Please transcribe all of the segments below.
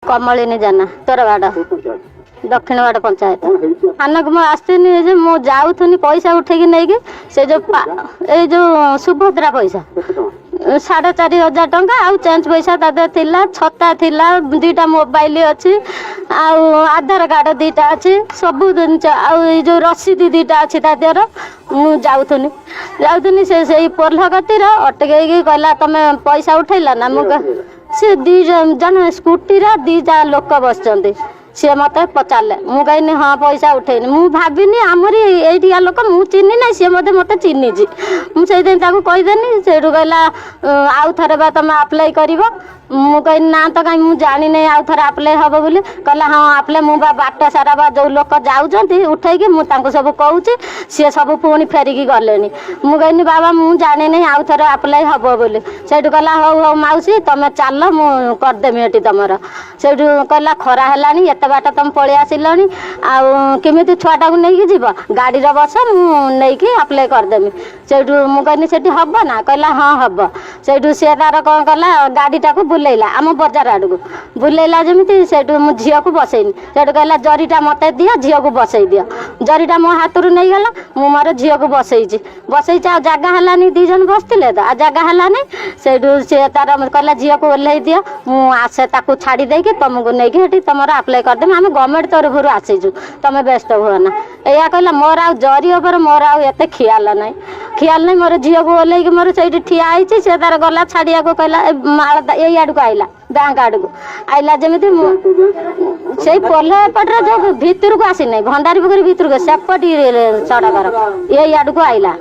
କମଳିନୀ ଜେନା, ଉତ୍ତରବାଡ଼, ଦକ୍ଷିଣବାଡ଼ ପଞ୍ଚାୟତ। ଥାନାକୁ ମୁଁ ଆସିନି ଯେ ମୁଁ ଯାଉଥିନି ପଇସା ଉଠେଇକି ନେଇକି, ସେ ଯୋଉ ଏଇ ଯୋଉ ସୁଭଦ୍ରା ପଇସା 4,500 ଟଙ୍କା ଆଉ ଚେଞ୍ଜ ପଇସା ତା ଦେହରେ ଥିଲା, ଛତା ଥିଲା, 2ଟା ମୋବାଇଲ ଅଛି, ଆଉ ଆଧାର କାର୍ଡ଼ 2ଟା ଅଛି, ସବୁ ଜିନିଷ, ଆଉ ଏଇ ଯୋଉ ରସିଦ 2ଟା ଅଛି ତା ଦେହର। ମୁଁ ଯାଉଥିନି, ସେ ସେଇ ପୋଲ କତିର ଅଟକେଇକି କହିଲା, ତମେ ପଇସା ଉଠେଇଲ ନା? ମୁଁ ସେ 2 ଜଣ ସ୍କୁଟିର 2ଟା ଲୋକ ବସିଛନ୍ତି, ସିଏ ମତେ ପଚାରିଲେ। ମୁଁ କହିନି, ହଁ, ପଇସା ଉଠେଇନି। ମୁଁ ଭାବିନି ଆମରି ଏଇଠିକା ଲୋକ, ମୁଁ ଚିହ୍ନି ନାହିଁ, ସିଏ ମଧ୍ୟ ମତେ ଚିହ୍ନିଛି। ମୁଁ ସେଇଥିପାଇଁ ତାକୁ କହିଦେନି। ସେଇଠୁ କହିଲା, ଆଉ ଥରେ ବା ତମେ ଆପ୍ଲାଏ କରିବ। ମୁଁ କହିଲି, ନା ତ କାହିଁ, ମୁଁ ଜାଣିନି ଆଉ ଥରେ ଆପ୍ଲାଏ ହବ ବୋଲି। କହିଲା, ହଁ, ଆପ୍ଲାଏ। ମୁଁ ବା ବାଟ ସାରା ବା ଯୋଉ ଲୋକ ଯାଉଛନ୍ତି ଉଠେଇକି, ମୁଁ ତାଙ୍କୁ ସବୁ କହୁଛି, ସିଏ ସବୁ ପୁଣି ଫେରିକି ଗଲେଣି। ମୁଁ କହିନି, ବାବା, ମୁଁ ଜାଣିନି ଆଉ ଥରେ ଆପ୍ଲାଏ ହବ ବୋଲି। ସେଇଠୁ କହିଲା, ହଉ ହଉ ମାଉସୀ, ତମେ ଚାଲ, ମୁଁ କରିଦେମି ଏଠି ତମର। ସେଇଠୁ କହିଲା, ଖରା ହେଲାଣି, ଏତେ ବାଟ ତମେ ପଳେଇ ଆସିଲଣି, ଆଉ କେମିତି ଛୁଆଟାକୁ ନେଇକି ଯିବ? ଗାଡ଼ିରେ ବସ, ମୁଁ ନେଇକି ଆପ୍ଲାଏ କରିଦେମି। ସେଇଠୁ ମୁଁ କହିନି, ସେଠି ହବ ନା? କହିଲା, ହଁ, ହବ। ସେଇଠୁ ସିଏ ତାର କ'ଣ କଲା, ଗାଡ଼ିଟାକୁ ବୁଲେଇଲା, ଆମ ବଜାର ଆଡ଼କୁ ବୁଲେଇଲା ଯେମିତି, ସେଇଠୁ ମୁଁ ଝିଅକୁ ବସେଇନି। ସେଇଠୁ କହିଲା, ଜରିଟା ମତେ ଦିଅ, ଝିଅକୁ ବସେଇ ଦିଅ। ଜରିଟା ମୋ ହାତରୁ ନେଇଗଲା। ମୁଁ ମୋର ଝିଅକୁ ବସେଇଛି, ଆଉ ଜାଗା ହେଲାନି, 2 ଜଣ ବସିଥିଲେ ତ, ଆଉ ଜାଗା ହେଲାନି। ସେଇଠୁ ସିଏ ତାର କହିଲା, ଝିଅକୁ ଓହ୍ଲେଇ ଦିଅ, ମୁଁ ଆସେ, ତାକୁ ଛାଡ଼ି ଦେଇକି ତମକୁ ନେଇକି ସେଠି ତମର ଆପ୍ଲାଏ କରିଦେବି। ଆମେ ଗଭର୍ଣ୍ଣମେଣ୍ଟ ତରଫରୁ ଆସିଛୁ, ତମେ ବ୍ୟସ୍ତ ହୁଅ ନା। ଏଇଆ କହିଲା। ମୋର ଆଉ ଜରି ଉପରେ ମୋର ଆଉ ଏତେ ଖିଆଲ ନାହିଁ, ଖିଆଲ ନାହିଁ। ମୋର ଝିଅକୁ ଓହ୍ଲେଇକି ମୋର ସେଇଠି ଠିଆ ହେଇଛି। ସେ ତାର ଗଲା ଛାଡ଼ିବାକୁ, କହିଲା ମାଳ ଏଇ ଆଡ଼କୁ ଆଇଲା, ବ୍ୟାଙ୍କ ଆଡ଼କୁ ଆଇଲା ଯେମିତି, ମୁଁ ସେଇ ପୋଲ ଏପଟରେ ଯୋଉ ଭିତରକୁ ଆସିନାହିଁ, ଭଣ୍ଡାରୀ ପୋଖରୀ ଭିତରକୁ, ସେପଟି ସଡ଼କର ଏଇ ଆଡ଼କୁ ଆଇଲା।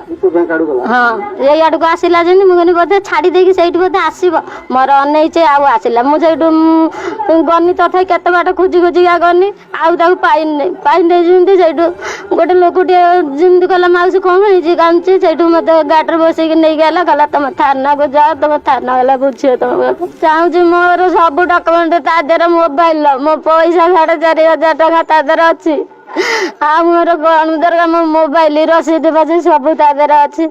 ହଁ, ଏଇ ଆଡ଼କୁ ଆସିଲା ଯେମିତି, ମୁଁ କହିଲି ବୋଧେ ଛାଡ଼ି ଦେଇକି ସେଇଠି ବୋଧେ ଆସିବ। ମୋର ଅନେଇଛି, ଆଉ ଆସିଲା। ମୁଁ ସେଇଠୁ ଗନି, ତଥାପି କେତେ ବାଟ ଖୋଜି ଖୋଜିକା ଗନି, ଆଉ ତାକୁ ପାଇନି। ପାଇନି ଯେମିତି, ସେଇଠୁ ଗୋଟେ ଲୋକଟିଏ ଯେମିତି କହିଲା, ମାଉସୀ, କ'ଣ ହେଇଛି, କାନ୍ଦୁଛି? ସେଇଠୁ ମତେ ଗାଡ଼ିରେ ବସେଇକି ନେଇକି ଗଲା। କହିଲା, ତମେ ଥାନାକୁ ଯାଅ, ତମେ ଥାନା ଗଲା ବୁଝିବ ତମ କଥା। ଚାହୁଁଛି ମୋର ସବୁ ଡକୁମେଣ୍ଟ ତା ଦେହରେ, ମୋବାଇଲ, ମୋ ପଇସା 4,500 ଟଙ୍କା ତା ଦେହରେ ଅଛି, ଆଉ ମୋର କ'ଣ ଦରକାର? ମୋ ମୋବାଇଲ, ରସିଦ ଫସିଦ ସବୁ ତା ଦେହରେ ଅଛି।